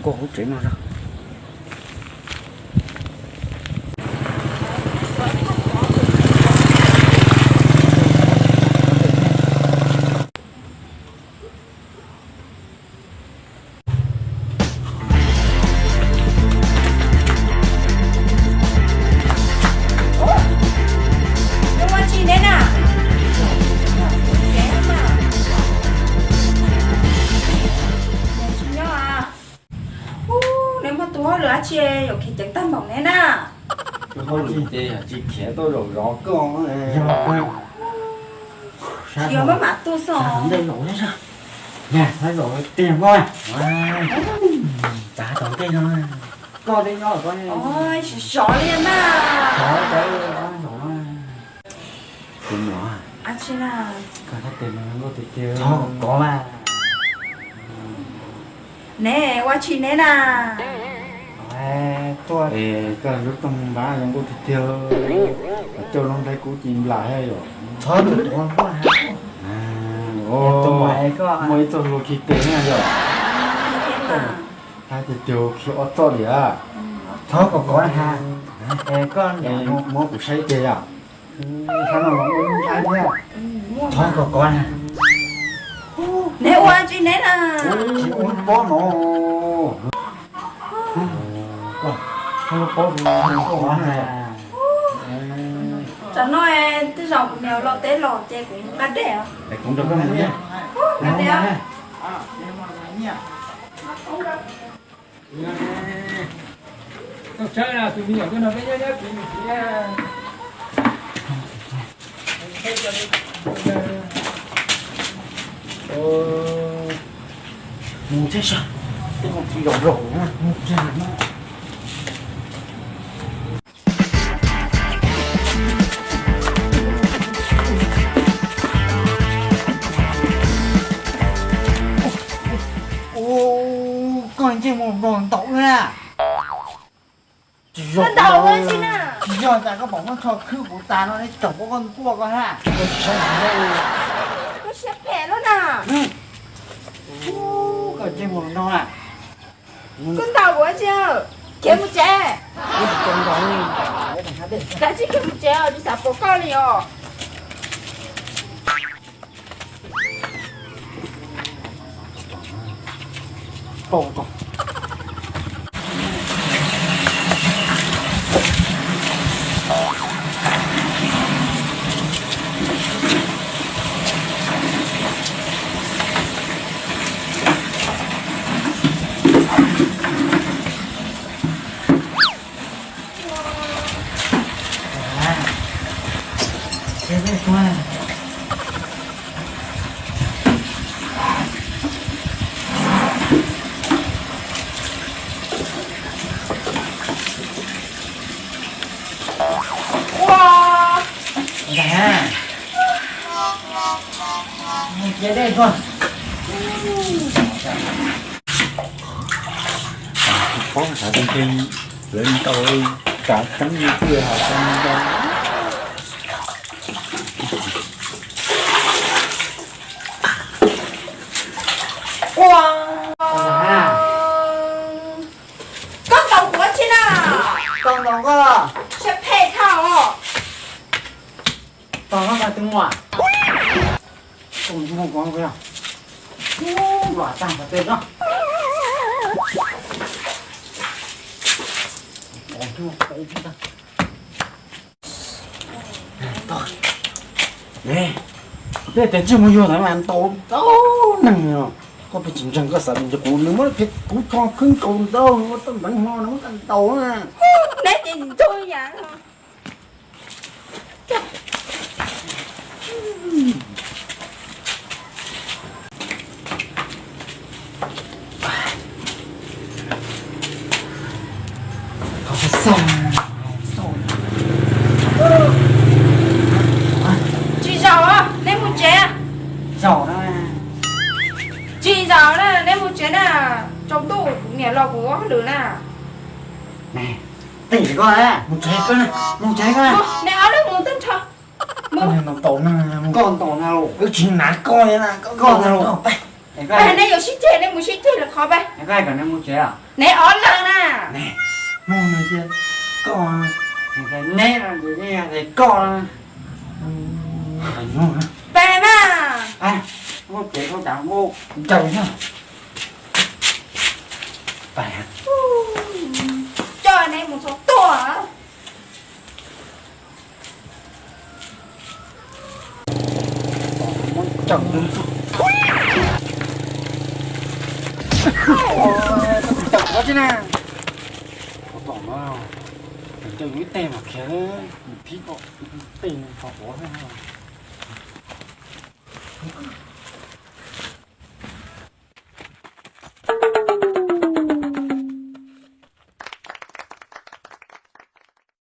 Koj hauv tsev no zog. Ua tsi neb na? Tsis nyob a? Ub, neb muaj tus hauj lwm dab tsi yuav khiav ceev tag npaum neb na? Tus hauj lwm ces yog tsis khiav tuaj zaum zov koj. Yog, yog maj mam tuaj xwb. Ntej zaum, zaum tiag koj. Tav tom ntej no koj twb nyob ko. Sov sov li na. Sov ko, zaum. Tus muam, dab tsi na? Koj tab tes mas zoo nkauj tiag tiag. Txhob kov mas. Neb ua tsi neb na? Es koj lub tooj npab zoo nkauj tiag tiag, coj lub nplhaib kub ci nplas thiab yom. Txhob tus tuav npua. Muaj ib txoj hlua khi tes na yom. Hab tiag tiag khi ob txoj li a. Txhob kov kov na has. Es koj muab kuv saib tiag yom. Txhob kov kov na. Neb ua tsi neb na? Tsis ua pob no. Tsam no tej zaum kuv niam los teb los ces kuv mus nqa dej os. Kuv nrog koj mus. Nqa dej os. Mus thiab sav, tej no tsis zaum zaum na, mus kiag lawm na. Ua, koj ntsej muag nplaum ntaus wb na. Tsis yog, tsis yog tas koj pom muab tsho khwb kuv tas no ne, tsis txhob koj nquaj koj hab. Koj siab phem lawm na. Koj ntsej muag no na. Koj ntaus kuv tsi, khiav mus tsev. Kav tsij khiav mus tsev os, tsis xav pom koj li os. Ua, mus txiav dej tuaj. Paub xav tiag tiag, lawv ntaus kav tseeb li tiag hos tau ntaus. Ua, koj ntaus kuv tsi na? Koj ntaus koj. Siab phem tshaj os. Tau no mas tus muam. Tus muam ko los tag tau tej no. Ne, nej tias ntsej muag yuag ntawd mas ntaus ntau neeg no. Koj pheej tsis ntseeg koj xav ntseeg kuv, nws muab kuv tsho khwb nkaus ntau, nws ua tau nteev hlo nws muab koj ntaus na. Neb ces ntxuag yam. Tsis zaum, neb mus tsev. Zaum na. Tsis zaum na, neb mus tsev na. Tsaus ntuj kuv niam los kuv ua hauj lwm na. Tij koj, mus tsev koj, mus tsev koj. Neb ob leeg mus tag nrho. Koj ntaus na, koj ntaus na, wb tsis hnav koj na, koj ntaus na. Neb yuav sib ceg neb mus sib ceg lwm qhov pab. Neb ob leeg na. Neb no ces koj, neb no ces koj. Pab mas. Ncaws ncaws na. Coj neb mus txog tuaj. Cawm no, cawm ib teg mas khiav, thib tej qhov quav.